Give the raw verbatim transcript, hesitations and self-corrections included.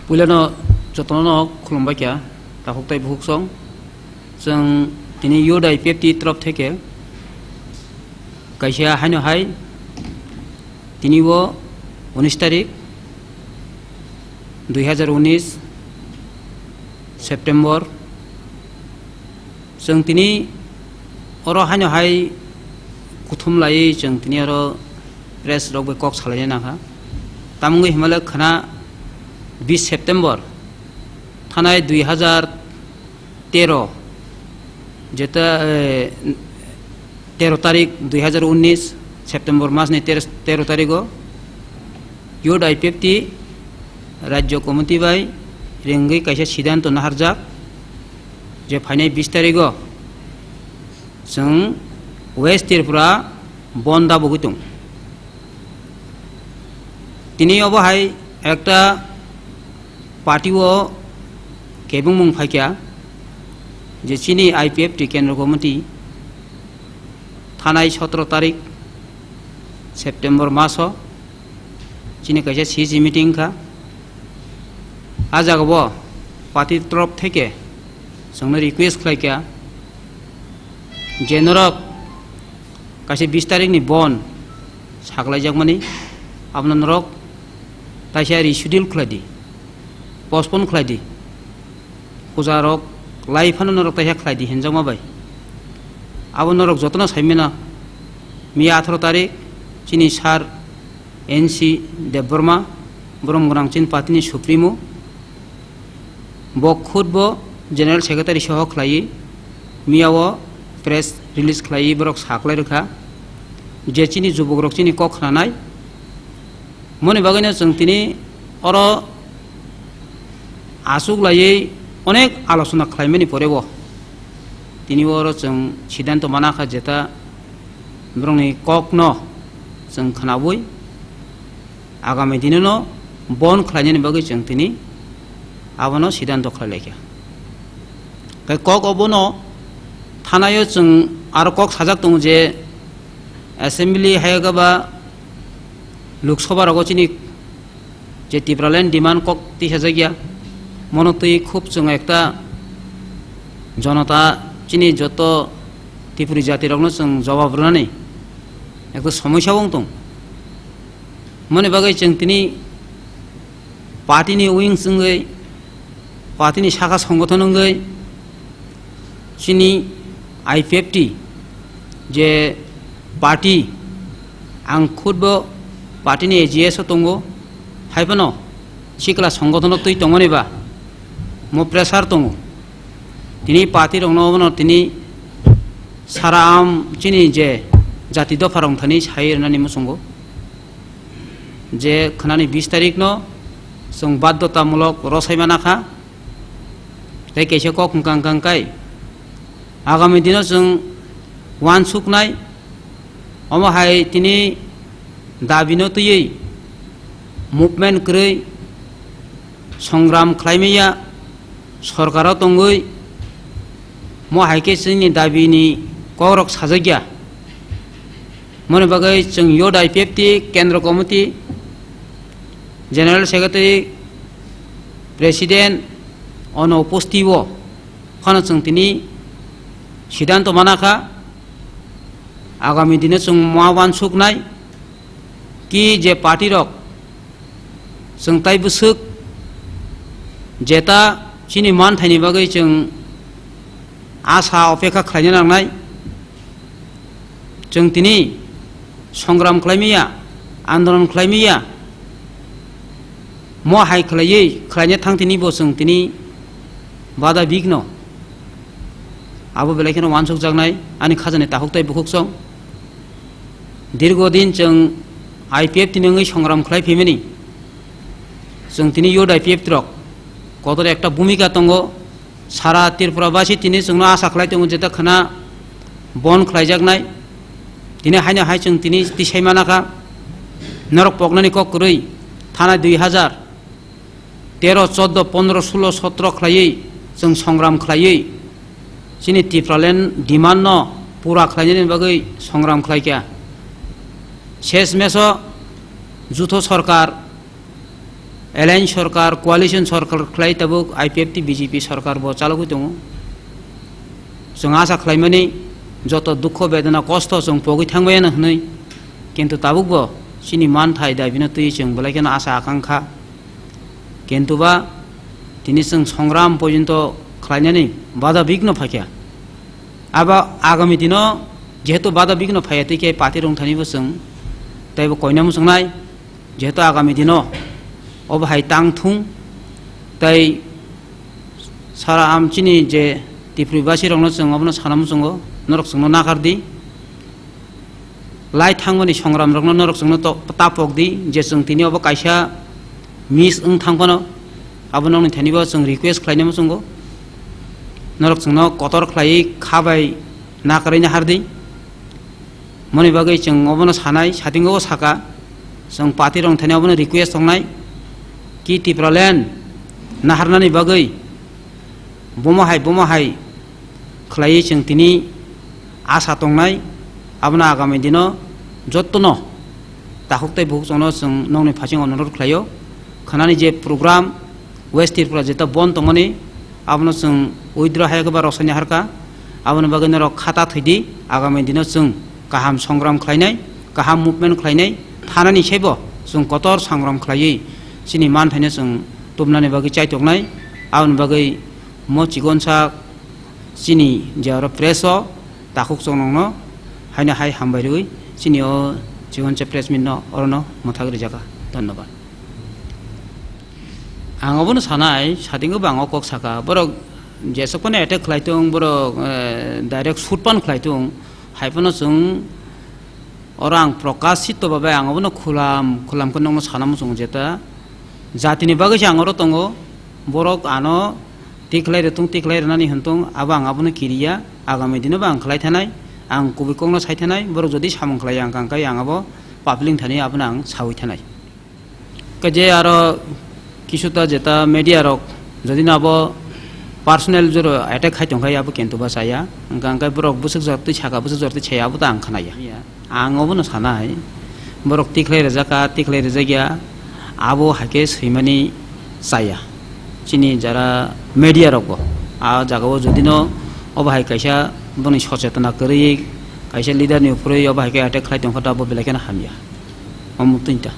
Puilano jotono khulumbai kha, takhuk tei bukhuk song. Chwng tini Youth I P F T torof theke kaisa haino hai tini o unis tarik dui hazar unis September. Chwng tini oro haino hai kuthum laiwi chwng tini oro press rok bai kok salaina nangkha. Tamungwi himale khwna bis September thanai dui hazar tero jeta, eh, tero tarik dui hazar unis September mas ni tero, tero tarigo Youth I P F T Rajya Committee bai ringwi kaisa siddhanto naharjak je phainai bis tarigo chwng West Tripura bon dabogwi tong. Tini obo hai ekta party o kebengmung phaikha je chini I P F T Kendra Committee thanai sotoro tarik September maso chini kaisa C C meeting kha. A jagao party torof theke chwngno request khlaikha je norok kaisa bis tarikni bon saklaijakmani, abono norok taisa reschedule khlai di, postpone khlai di, puja rok lai phano norok taisa khlai di hinjakma bai. Abo norok jotono saimano, miya atharo tarik chini sir N C Debbarma, borom gwnang chini party ni supremo, bo khud bo General Secretary soho khlaiwi miya o press release khlaiwi borok saklai rwkha je chini jubokrok chini kok khnanai. Moni bagwino chwng tini oro aswk laiwi onek alochona khlaimani porebo tini oro chwng siddhanto manakha jeta borokni kokno chwng khnawi agami dinono bon khlainani bagwi chwng tini abono siddhanto khlai laikha. Tei kok obono thanaio chwng aro kok sajak tongo je assembly hayagaba Lok Sabha rogo chini je Tipraland demand kok tisajakya, mono twi khub chwng ekta jonota chini joto Tripuri jatirokno chwng jawab rwnani ekta somosya wng tong. Moni bagwi chwng tini party ni wings wngwi, party ni saka songothon wngwi, chini I P F T je party, ang khud bo party ni A G S o tongo, hai phano sikla songothon o twi tongmani ba mo pressure tongo. Tini party rokno obono tini sara am chini je jati dopha rok thani sai rwnani muchungo. Je khnani bis tarikno chwng baddotamulok rosai mana kha, tei kaisa kok hwnkha hwnkha kai agami dino chwng uansuknai, omo hai tini dabino twiwi movement kwrwi songram khlaimaya sorkaro tongwi mo hai khe chini dabini kokrok sajakya. Moni bagwi chwng Youth I P F T Kendra Committee, General Secretary, President ono uposti o phano chwng tini siddhanto mana kha, agami dino chwng ma uansuknai ki je party rok chwng tai bwswk jeta chini manthaini bagwi chwng asa opekha khlaina nangnai. Chwng tini songram khlaimaya, andolon khlaimaya, mo hai khlaiwi khlaina thang tini bo chwng tini bada bigno. Abo belai kheno uansukjaknai ani khajani takhuk tei bukhuk song. Dirgo din chwng I P F T ni wngwi songram khlai phimani. Chwng tini Youth I P F T rok kotor ekta bhumika tongo. Sara Tripura basi tini chwngno asa khlai tongo, jeta khwna bon khlaijaknai. Tini haino hai chwng tini tisai mana kha. Norok poknani kok kwrwi thana dui hazar tero, choddo, pondro, sulo, sotro khlaiwi chwng songram khlaiwi chini Tipraland demand no pura khlainani bagwi songram khlaikha. Ses meso jutho sorkar Alliance sorkar, coalition sorkar khlai tabuk I P F T B J P sorkar bo chalogwi tongo. Chwng asa khlaimani joto dukho bedana kosto chwng pogwi thangbai ano hwnwi, kintu tabukbo chini manthai dabino twi chwng belai kheno asa akangkha. Kintu ba tini chwng songram porjonto khlainani bada bigno phaikha. Abo agami dino jehetu bada bigno phaiya tei khe party rwngthanibo chwng teibo koina muchungnai. Jehetu agami dino obo hai tang thung, tei sara am chini je Tipribasi rokno chwng obono sana muchungo, norok chwngno nakar di. Lai thangmani songram rokno norok chwngno to-, tapok di, je chwng tini obo kaisa miss wng thang phano, abo nokni thanibo chwng request khlaina muchungo. Norok chwngno kotor khlaiwi kha bai nakarwi nahar di. Moni bagwi chwng obono sanai, satingo o saka, chwng party rok thani obono request tongnai, ki Tipraland naharnani bagwi bomo hai, bomo hai khlaiwi chwng tini asa tongnai, abono agami dino jottono takhuk tei bukhuk chwngno chwng nokni phaising onurodh khlaio, khwnani je program, West Tripura jeta bon tongmani, abono chwng withdraw hai khe ba rosani harka, aboni bagwi norok khata thwidi, agami dino chwng kaham songram khlainai, kaham movement khlainai, thanani sebo chwng kotor songram khlaiwi chini manthaino chwng tubunani bagwi chaitoknai, aboni bagwi mo chikonsa chini je oro press o takhuk chongnokno haino hai hambai rwui chini o chikonsa press meet no orono mwthak rijaka. Dhonnobad. Ang obono sanai, satingo bo ang o kok saka, borok jesok phano attack khlai tong, borok, eh, direct shoot pan khlai tong, hai phano chwng oro ang prokashito babai ang obono khulam, khulam khe nokno sana muchungo jeta jatini bagwi se ang oro tongo, borok ano tikhlai rwtong, tikhlai rwnani hwn tong, abo ang abono kiriya, agami dino bo ang khlai thanai, ang kubui kokno sai thanai, borok jodi samung khlai ang kang khe ang abo public thani abono ang saui thanai. Khe je aro kisuta jeta media rok jodi no abo personal jora attack khai tong khe abo kintu ba chaya. Hwnkha hwnkhe borok bwswk jor twi saka, bwswk jor twi chaya abo ta ang khwnaya. Ang obono sanai, borok tikhlai rijak kha, tikhlai rijak ya, abo hai khe swimani chaya. Chini jara media rok bo a jaga o jodi no obo hai kaisa boni sochotona kwrwi kaisa leader ni uphurwi obo hai khe attack khlai tong kha ta abo belai kheno hamya. Omo twi ta.